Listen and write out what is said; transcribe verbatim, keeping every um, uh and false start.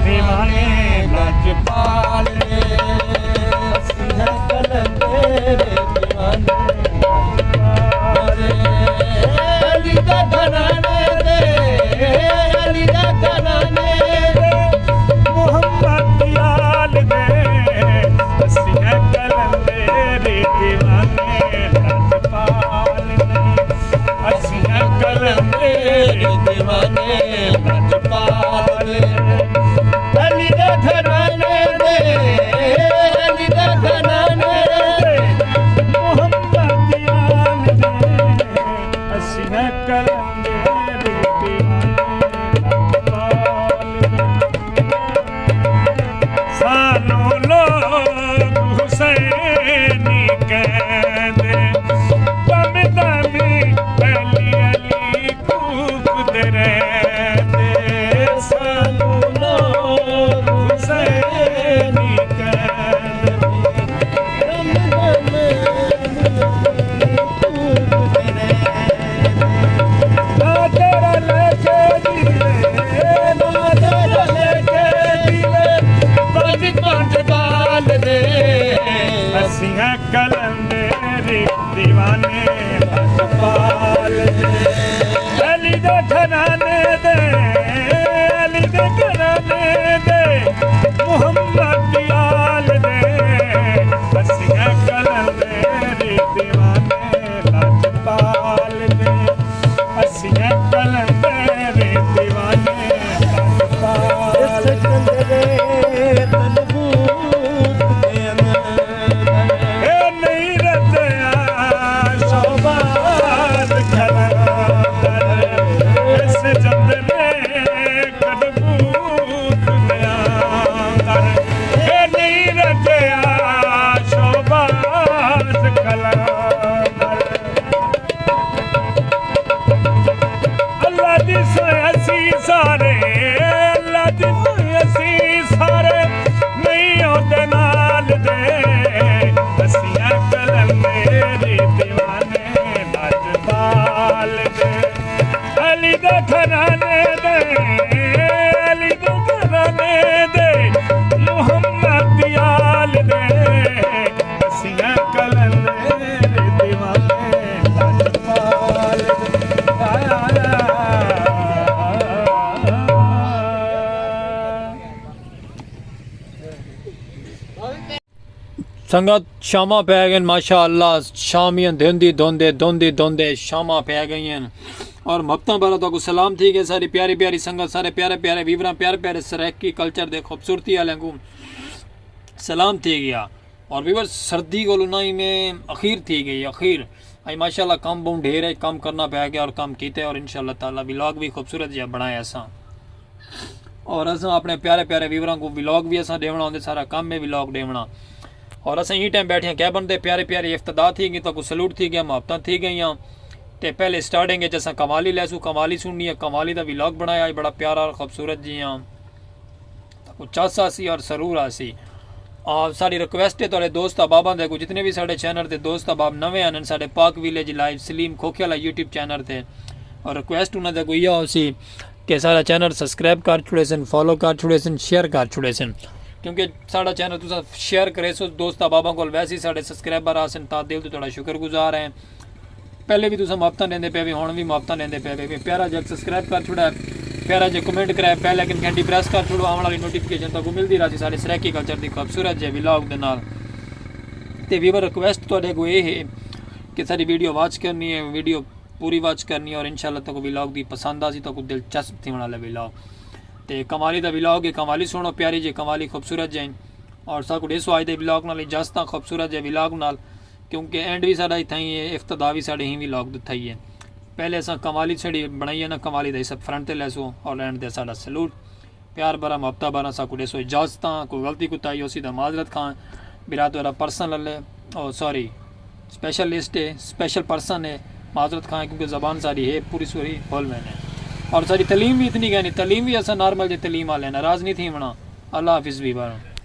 دیوانے لجپال دے، اسیں ہیں قلندر دیوانے۔ علی دے گھرانے دے، علی دے گھرانے دے، محمد دی آل دے، اسیں ہیں قلندر دیوانے لجپال دے۔ اسیں ہیں قلندر دیوانے لجپال دے۔ علی دے گھرانے دے، علی دے گھرانے دے، محمد دی آل دے۔ اسیں ہیں قلندر دیوانے لجپال دے۔ سانوں لوگ حسینی کہندے، دم دمی علی علی کوکدے رہندے۔ سانوں لوگ حسینی کہندے، دم دمی علی علی کوکدے رہندے۔ نادر لے کے دیوے، نادر لے کے دیوے، پنج پنج ٻال دے۔ اسیں ہیں قلندر دیوانے لجپال دے۔ علی دے گھرانے دے، علی دے گھرانے دے، محمد دی آل دے۔ اسیں ہیں قلندر دیوانے لجپال دے۔ اسیں ہیں قلندر دیوانے لجپال دے۔ سکندر تنبوت دے اندر۔ اے نہیں رتیا شہباز قلندر، اس جندرے کڈبوت دے اندر۔ اے نہیں رتیا شہباز قلندر۔ اللہ دی سوئے اسی سارے، اللہ دی سوئے اسی سارے، نہیں ہوندے نال دے۔ اسیں ہیں قلندر دیوانے لجپال دے۔ علی دے گھرانے دے، علی دے گھرانے دے، محمد دی آل دے۔ اسیں ہیں قلندر دیوانے لجپال دے۔ سنگت، شاماں پے ڳئن، ماشاء اللہ، شامیاں دھندی دھندے، دھندی دھندے شاماں پے ڳئین۔ اور محبتاں بھرا تہاکوں سلام تھی ڳئے، ساری پیاری پیاری سنگت، سارے پیارے پیارے ویوراں، پیارے پیارے سرائیکی کلچر دے خوبصورتی آلیاں کوں سلام تھی ڳیا۔ اور ویور، سردی کولوں نہ ہی میں اخیر تھی ڳئی، اخیر۔ اڄ ماشاء اللہ کم ٻہوں ڈھیر ہے، کم کرنا پے ڳیا اور کم کیتے، اور ان شاء اللہ تعالیٰ ولاگ وی خوبصورت جیہا بݨایا اساں۔ اور اساں اپݨے پیارے پیارے ویوراں کوں ولاگ وی اساں ݙیوݨا ہوندے، سارا کم ہے ولاگ ݙیوݨا۔ اور اساں ایں ٹائم ٻیٹھے ہیں کیبن تے، پیاری پیاری افتتاح تھی ڳئی، تہاکوں سلوٹ تھی ڳیا، محبتاں تھی ڳئیاں۔ تے پہلے سٹارٹنگ وچ اساں قوالی لیسوں، قوالی سݨنی ہے، قوالی دا ولاگ بݨایا ہے، بڑا پیارا اور خوبصورت جیہاں۔ تہاکوں چس آسی اور سرور آسی۔ آ، ساݙی ریکویسٹ ہے تہاݙے دوست احباباں دے اڳوں، جتنے وی ساݙے چینل تے دوست احباب نویں آندن، ساݙے پاک ویلیج لائیو سلیم کھوکھے والا یوٹیوب چینل تے، اور ریکویسٹ انہاں دے اڳوں ایہا ہوسی کہ ساݙا چینل سبسکرائب کر چھوڑیسن، فالو کر چھوڑیسن، شیئر کر چھوڑیسن، کیونکہ ساݙا چینل تساں شیئر کریسو دوست احباباں کول، ویسے ہی ساݙے سبسکرائبر آسن، تاں دل توں تہاݙا شکر گزار ہیں۔ پہلے وی تساں محبتاں ݙیندے پئے وے، ہݨ وی محبتاں ݙیندے پئے وے۔ پیارا جیہا سبسکرائب کر چھوڑا ہے، پیارا جیہا کمنٹ کرا ہے، بیل آئیکن گھنٹی پریس کر چھوڑو، آوݨ والی نوٹیفکیشن تہاکوں ملدی رہسی ساݙے سرائیکی کلچر دی خوبصورت جیہے ولاگ دے نال۔ تے ویور، ریکویسٹ تہاݙے اڳوں اے ہے کہ ساݙی ویڈیو واچ کرنی ہے، ویڈیو پوری واچ کرنی ہے، اور ان شاء اللہ تہاکوں ولاگ دی پسند آسی، تہاکوں دلچسپ تھیوݨ والا ولاگ۔ تے قوالی دا ولاگ ہے، قوالی سݨو، پیاری جیہی قوالی، خوبصورت جیہی۔ اور ساکوں ݙیسو اڄ دے ولاگ نال اجازتاں، خوبصورت جیہے ولاگ نال، کیونکہ اینڈ وی ساݙا اتھائیں ہے، افتتاح وی ساݙے ہیں ولاگ دے اتھائیں ہے۔ پہلے اساں قوالی ساݙی بݨائی ہے نا، قوالی دا حصہ فرنٹ تے لیسوں اور اینڈ تے ساݙا سلوٹ۔ پیار بھرا، محبتاں بھرا، ساکوں ݙیسو اجازتاں، کوئی غلطی کوتاہی ہوسی تاں معذرت خواہ۔ برا تہاݙا پرسنل ہے، او سوری، اسپیشل لسٹ ہے، اسپیشل پرسن ہے، معذرت خواہ، کیونکہ زبان ساݙی ہے پوری سوری بھل ویندے۔ اور ساݙی تعلیم وی اتنی کائنی، تعلیم وی اساں نارمل جیہی تعلیم والے ہیں، ناراض نہیں تھیوݨا۔ اللہ حافظ ویور۔